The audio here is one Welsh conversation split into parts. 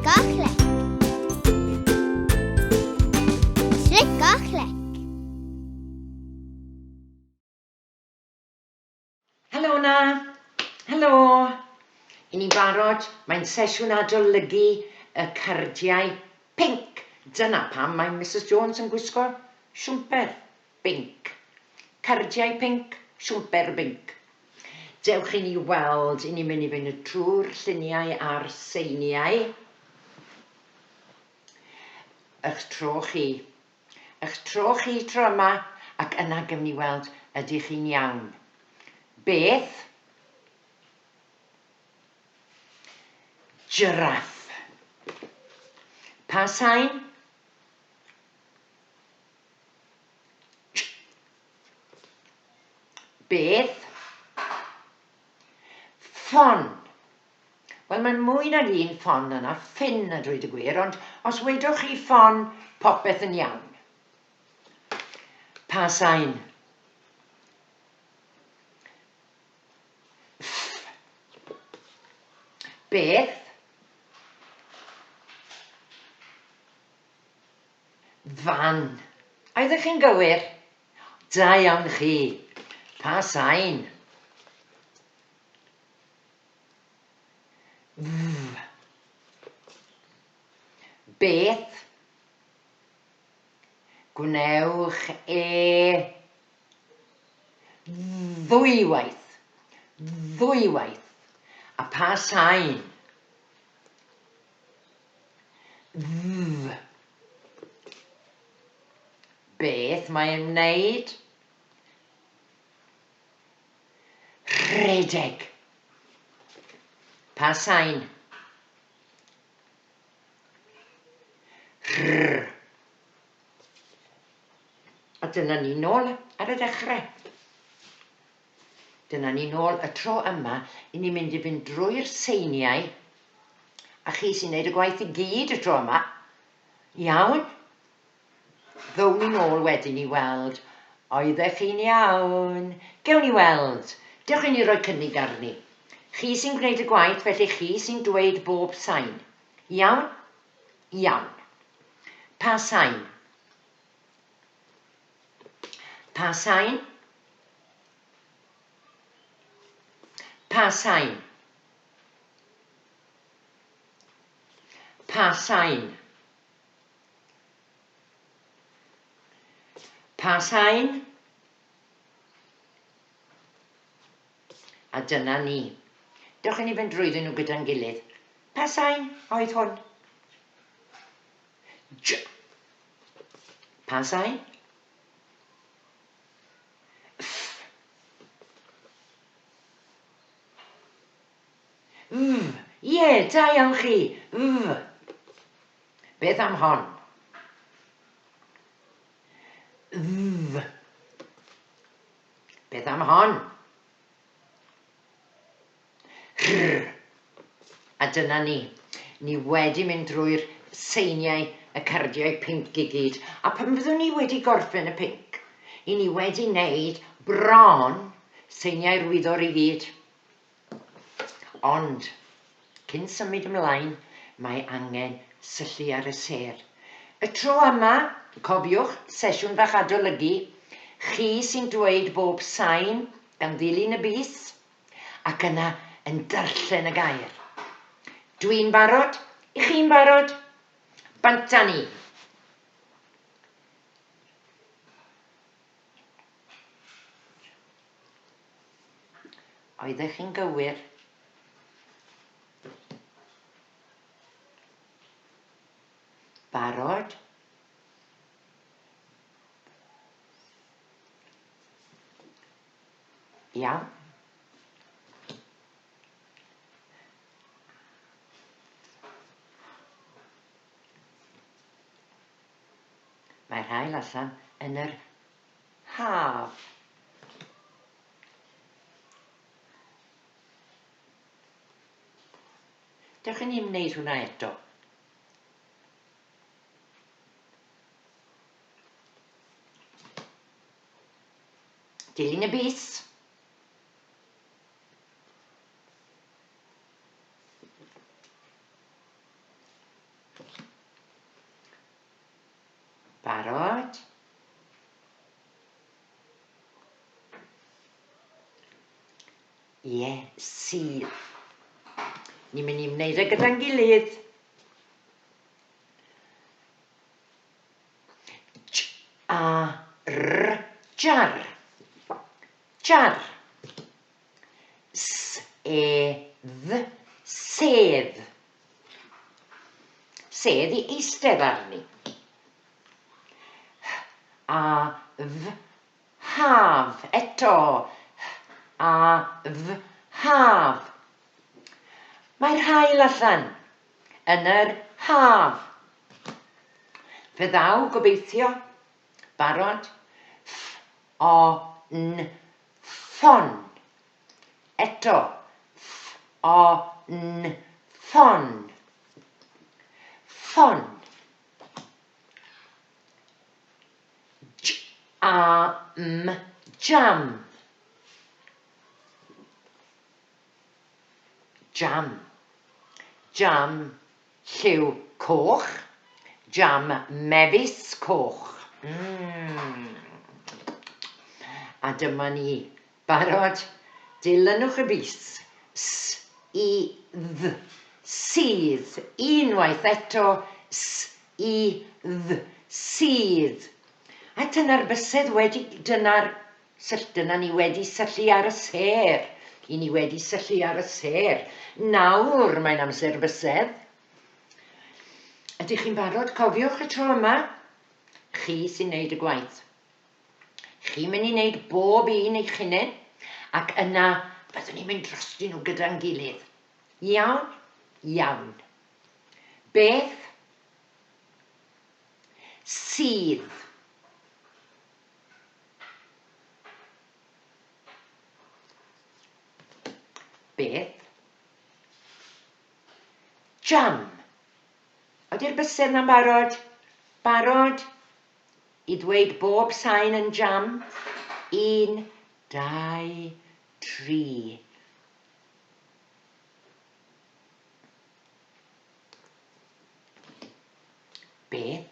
Clic a clec. Clic a clec. Helo na! Helo! I ni'n barod, mae'n sesiwn adolygu y cardiau pinc. Dyna pam mae Misus Jones yn gwisgo siwmper binc. Cardiau pinc, siwmper binc. Dewch i ni weld, i ni'n mynd i fynd trwy'r lluniau a'r seiniau. Ych tro chi. Ych tro chi tro yma ac yna gewn ni weld ydych chi'n iawn. Beth? Jiráff. Pa sain? J. Beth? Ffon. Wel, mae'n mwy nag un ffon yna, ffin a dweud y gwir, ond os wedwch chi ffon, popeth yn iawn. Pa sain? Ff. Beth? Fan. Oeddech chi'n gywir? Da iawn chi. Pa sain? F. Beth? Gwnewch e ddwywaith. Ddwywaith. A pa sain? F. Beth mae'n wneud? Rhedeg. Pa sain? Rr. A dyna ni nôl ar y dechrau. Dyna ni nôl y tro yma, i ni'n mynd i fynd drwy'r seiniau, a chi sy'n neud y gwaith i gyd y tro yma. Iawn? Ddown ni nôl wedyn i weld oeddech chi'n iawn. Gewn ni weld. Dewch i ni roi cynnig arni. Chi sy'n gwneud y gwaith, felly chi sy'n dweud bob sain. Iawn? Iawn. Pa sain? Pa sain? Pa sain? Pa sain? Pa sain? A dyna ni. Dewch i ni fynd drwyddyn nhw gyda'n gilydd. Pa sain oedd hwn? J. Pa sain? F. F. Ie, da iawn chi. F. Beth am hon? F. Beth am hon? R. A dyna ni. Ni wedi mynd drwy'r seiniau y cardiau pinc i gyd. A pan fyddwn ni wedi gorffen y pinc, i ni wedi wneud bron seiniau'r wyddor i gyd. Ond, cyn symud ymlaen, mae angen syllu ar y sêr. Y tro yma, cofiwch, sesiwn fach adolygu, chi sy'n dweud bob sain gan ddilyn y bys, ac yna yn darllen y gair. Dwi'n barod? I chi'n barod? Bant â ni! Oeddech chi'n gywir? Barod? Iawn. Mae'r haul allan yn yr haf. Dewch i ni wneud hwnna eto. Dilyn y bys. Ie, sydd. Ni'n mynd i wneud e gyda'n gilydd. J, A, R, jar. Jar. S, E, dd, sedd. Sedd i eistedd arni. H, A, F, haf. Eto, H, A, F, haf. Mae'r haul allan yn yr haf. Fe ddaw, gobeithio. Barod? F, O, N, ffon. Eto, F, O, N, ffon. Ffon. J, A, M, jam. Jam. Jam lliw coch. Jam mefus coch. Mm. A dyma ni. Barod? Dilynwch y bys. S, I, dd. Sydd. Unwaith eto. S, I, dd. Sydd. A dyna'r bysedd wedi... Dyna'r Syllt, dyna ni wedi syllu ar y sêr. I ni wedi syllu ar y sêr. Nawr mae'n amser bysedd. Ydych chi'n barod? Cofiwch y tro yma, chi sy'n neud y gwaith. Chi'n mynd i wneud bob un eich hunain, ac yna byddwn ni'n mynd drostyn nhw gyda'n gilydd. Iawn? Iawn. Beth sydd Beth? Jam. Ydy'r bysedd na'n barod? Barod? I ddweud bob sain yn jam? Un, dau, tri. Beth?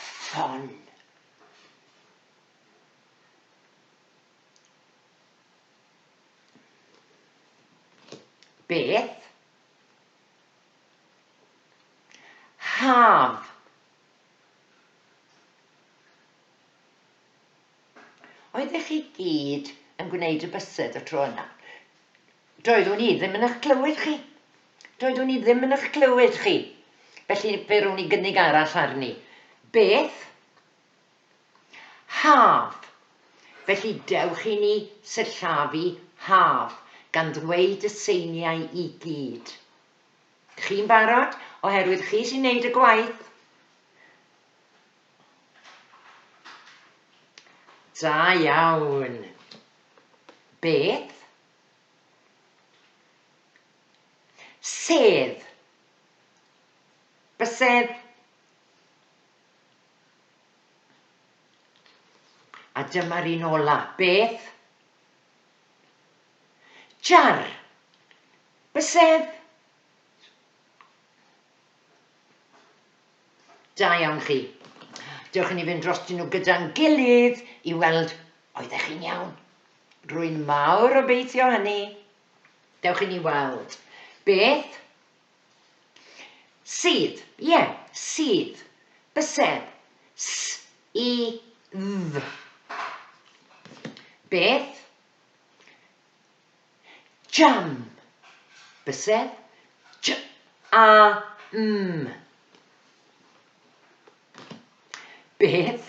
Ffon. Beth? Haf. Oeddech chi gyd yn gwneud y bysedd y tro yna? Doeddwn i ddim yn eich clywed chi. Doeddwn i ddim yn eich clywed chi. Felly fe rown i gynnig arall arni. Beth? Haf. Felly dewch i ni sillafu haf, gan ddweud y seiniau i gyd. Chi'n barod? Oherwydd chi sy'n neud y gwaith. Da iawn. Beth? Sedd. Bysedd. A dyma'r un ola. Beth? Jar. Bysedd. Da iawn chi. Dewch i ni fynd drostyn nhw gyda'n gilydd i weld oeddech chi'n iawn. Rwy'n mawr obeithio hynny. Dewch i ni weld. Beth? Sydd. Ie, yeah, sydd. Bysedd. S, I, dd. Beth? Jam. Bysedd. J, A, M. Beth?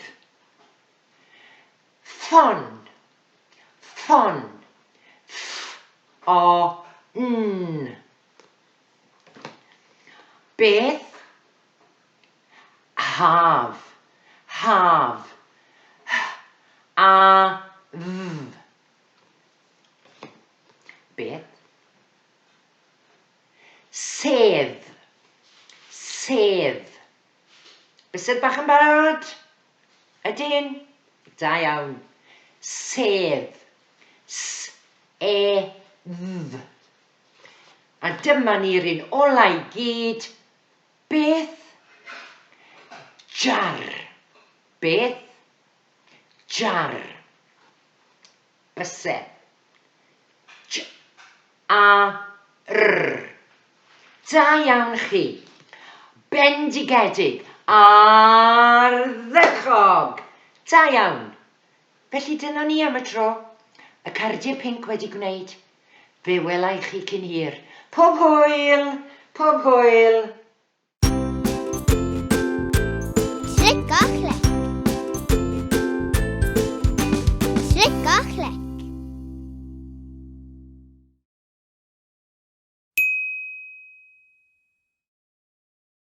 Ffon. Ffon. F, O, N. Beth? Haf. Haf. H, A, F. Beth? Sedd. Sedd. Bysedd bach yn barod? Ydyn? Da iawn. Sedd. S, E, dd. A dyma ni'r un ola i gyd. Beth? Jar. Beth? Jar. Bysedd. Ch A R. Da iawn chi. Bendigedig. Ardderchog. Da iawn. Felly dyna ni am y tro. Y cardiau pinc wedi gwneud. Fe wela i chi cyn hir. Pob hwyl! Pob hwyl! Clic a chlec.